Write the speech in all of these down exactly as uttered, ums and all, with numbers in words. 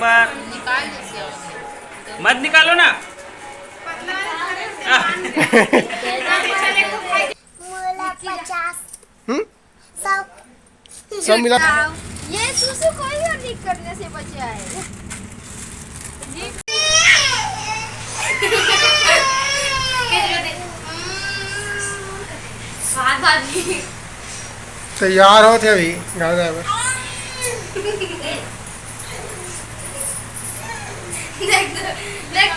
पर मत निकालो ना। मोला पचास। हम्म? सौ। सब मिला। ये सुसु कोई और नहीं करने से बचे आए। स्वाद, स्वाद। तैयार होत हे अभी गाँव जाए बर। देख तो, देख तो।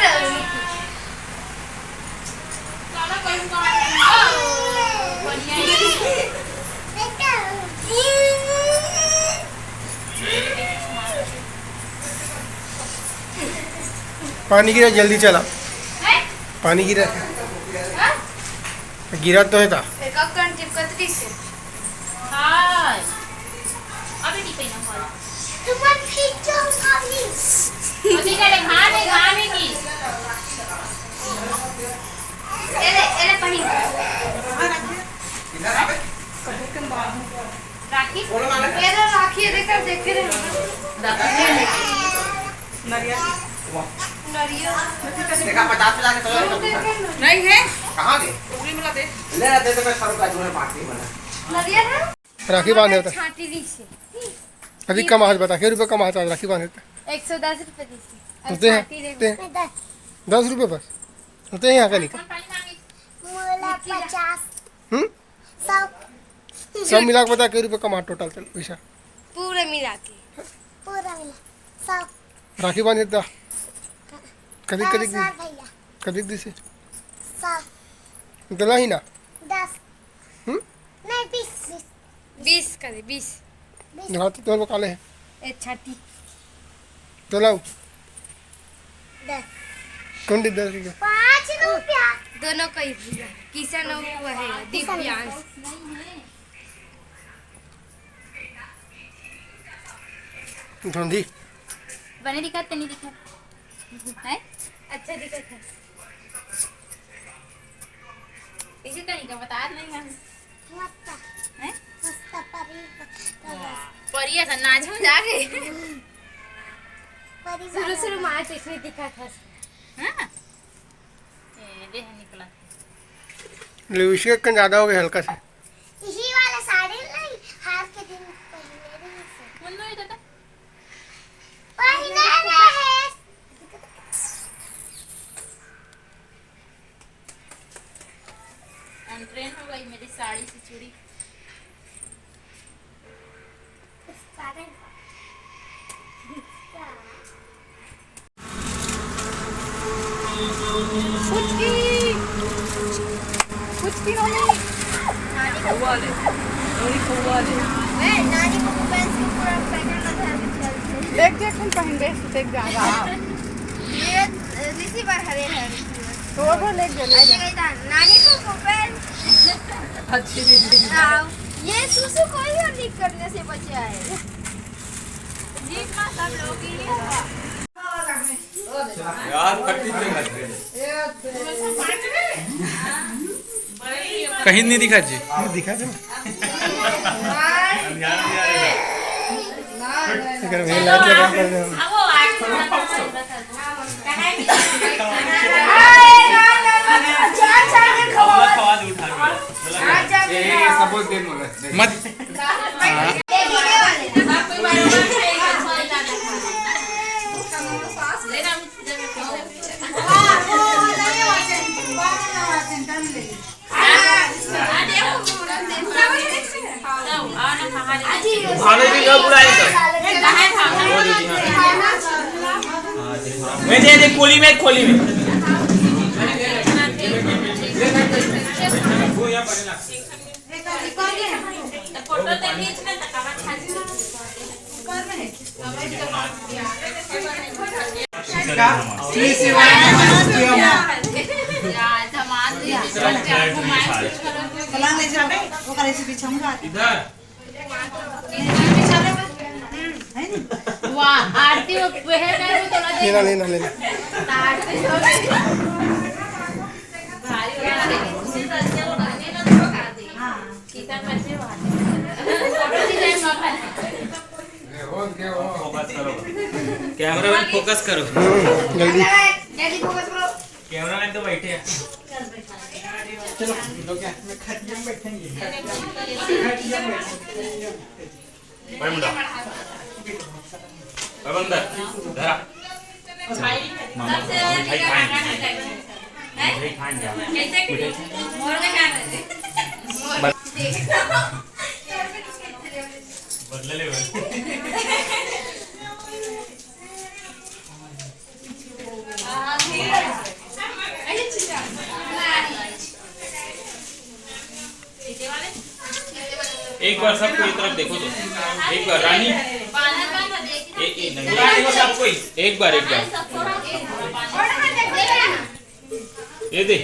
पानी गिरा, जल्दी चला। पानी गिरा। गिरा तो हे ता। एक कन चिपकत दिसे। हाय। अभी नहीं पहना हुआ। तुमन खींचो खाली। ओती करे घाम हे, घाम हे की। एले, एले पहिन। राखी? एले राखी, देख, देख रहे हो। नरिया। नरिया। देखा, पचास हजार के सौ रुपया। नहीं है। कहाँ गए? उगली मिला दे। ले, दे, दे, मैं सौ रुपया दूंगा, बांट नहीं बना। नरिया है? राखी बांधे होता। छाती दी से। अभी कम हाथ बता, के रुपये कम हाथ राखी बांधे होता। एक सौ दस रुपये दी से। अब होते हैं, छाती दे। होते हैं। दस रुपये बस। होते हैं यहाँ का निकल। मोला पचास। हम्म? सौ। सब मिला के बता, के रुपये कमा टोटल चल पैसा? पूरे मिला के। पूरा मिला। सौ। राखी बांधे दा। कदी, कदी सौ, भैया। कदी दिसे? सौ। दिला ही ना। दस। हम्म? नहीं, बीस, बीस। बीस करे, बीस। बीस। दिखा तो तोर बकाले है। ए, छाती। तो लाओ। दस। कौन दे दस रुपया? पाँच रुपया। दोनों का ही भैया। किशन और वो है, दिव्यांश। धुंधी। बने दिखत, नहीं दिखत। हैं? अच्छा दिखत है। इसे कहीं का बता नहीं है। मस्त। हैं? मस्त परी का कलर। परी असन नाच में जाके। परी शुरू, वाला शुरू में आज इसमें दिखा था। हाँ? ए, देह निकला। लिपस्टिक कन ज्यादा हो गया हल्का से। यही वाला साड़ी नहीं, हार के दिन पहनने रही से। मुन्नू, इधर तो। पहनने रहे। अनट्रेन हो गई मेरी साड़ी से चूड़ी। कुछ की, कुछ की नोनी। नानी को खोआ ले, नोनी खोआ ले। ए, नानी को मोबाइल से पूरा पैकेट में धर के चल। देख, देख, हम पहन बे, देख जा रहा। ये ऋषि बार हरे हरे। तो वो ले जा, ले अच्छा, जा। कहता, नानी को मोबाइल। अच्छी दीदी। हाँ, ये सुसु कोई और नहीं करने से बचे आए। जीप में सब लोग ही हैं। यार, फटी से मत दे। कहीं नहीं दिखा जी। नहीं दिखा दे। अगर वही लाइट लगा कर दे। मत। भानु जी का बुलाए तो। वो दीदी, हाँ। मैं दे दे, खोली में, खोली में। पलंग ले जाबे, ओकर ऐसे बिछाऊंगा। इधर। बिछा ले। हम्म, है नी? वाह, आरती वो, वो है ना, वो थोड़ा देर। लेना, लेना, लेना। आरती हो गई। भारी हो गया। हाँ। किचन में से बाहर। फोकस करो। कैमरा मैन फोकस करो। हम्म, जल्दी। जल्दी फोकस करो। कैमरा मैन तो बैठे हैं। चलो, लोग यहाँ, मैं खटिया में बैठेंगे। खटिया में बैठेंगे। भाई मुंडा। भाई बंदर, धरा। मामा, मिठाई खाएंगे। मिठाई खाएंगे। मिठाई। बदला ले भाई। एक बार सबको एक तरफ देखो तो, एक बार रानी, ए, ए, नहीं, सबको एक बार, एक बार। ये दे।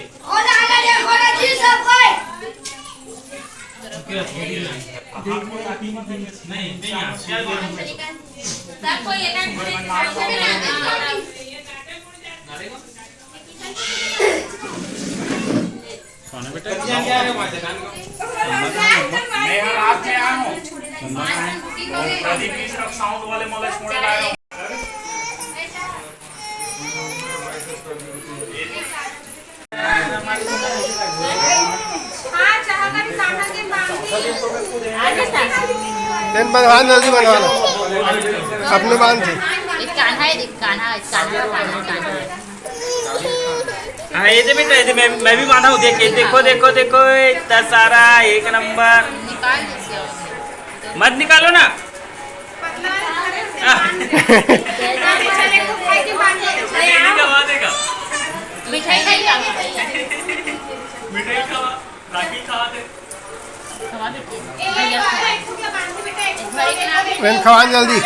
कौन है बेटा? मैं यहाँ रात में आया हूँ। प्रदीप मिश्रा साउंड वाले मोला छोड़ लाया हूँ। तेन बनवा, जल्दी बनवा ला। अपने बांध दे। एक कान्हा है, देख, कान्हा, कान्हा, कान्हा, कान्हा। हाँ, ये दे बेटा, ये दे, मैं, मैं भी बांधा हूँ। देख, ये देखो, देखो, देखो, इतना सारा, एक नंबर। निकाल दीजिए। मत निकालो ना। हाँ। मिठाई खवा देगा। मिठाई खाई। मिठाई खवा, राखी खवा दे। खवा दे। भैया खवा। बहन, खवा जल्दी।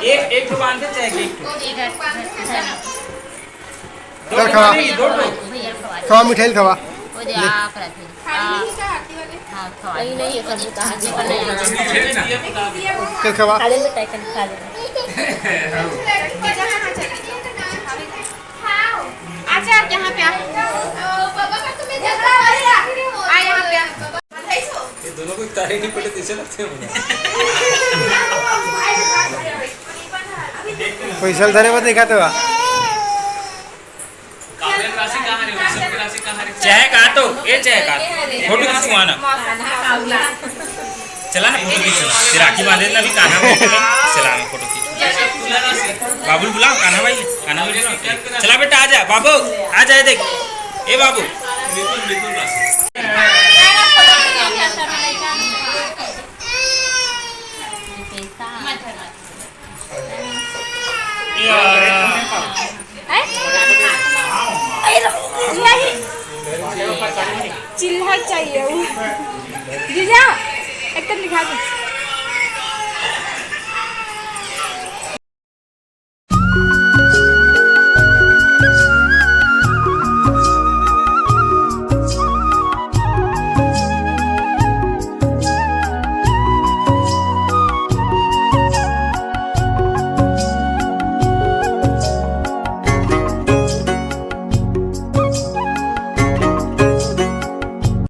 एक, एक तो बांध दे, चाहे एक तो। ठीक है। दो चल, खवा। ठो, दो ठो। भैया खवा। खवा, मिठाई खवा। वो जो ले। आप रखे। हाँ। हाँ, खवा। नहीं, नहीं, ये सब उतार दे। चल, खवा। खा ले बेटा, एक खा ले। अच्छा, आप यहाँ पे आओ। आ, यहाँ पे आओ। ये दोनों को तारे नहीं पड़े, कैसे लगते हैं मुझे? पैसा धरे बर देखा तो। काव्य राशि कहाँ रे? सबके राशि कहाँ रे? चेहक आ तो, ए चेहक आ। फोटो खिंचवाना। चला ना, फोटो खींच। फिर राखी बांधे ना, अभी कान्हा भाई चला। चला, मैं फोटो खींच। बाबुल बुलाओ, कान्हा भाई, कान्हा भाई बुलाओ। चला बेटा, आ जा बाबू, आ जा, देख, ए बाबू। हैं? नहीं, चिल्हर चाहिए वो। जीजा, एक तो दिखा दो।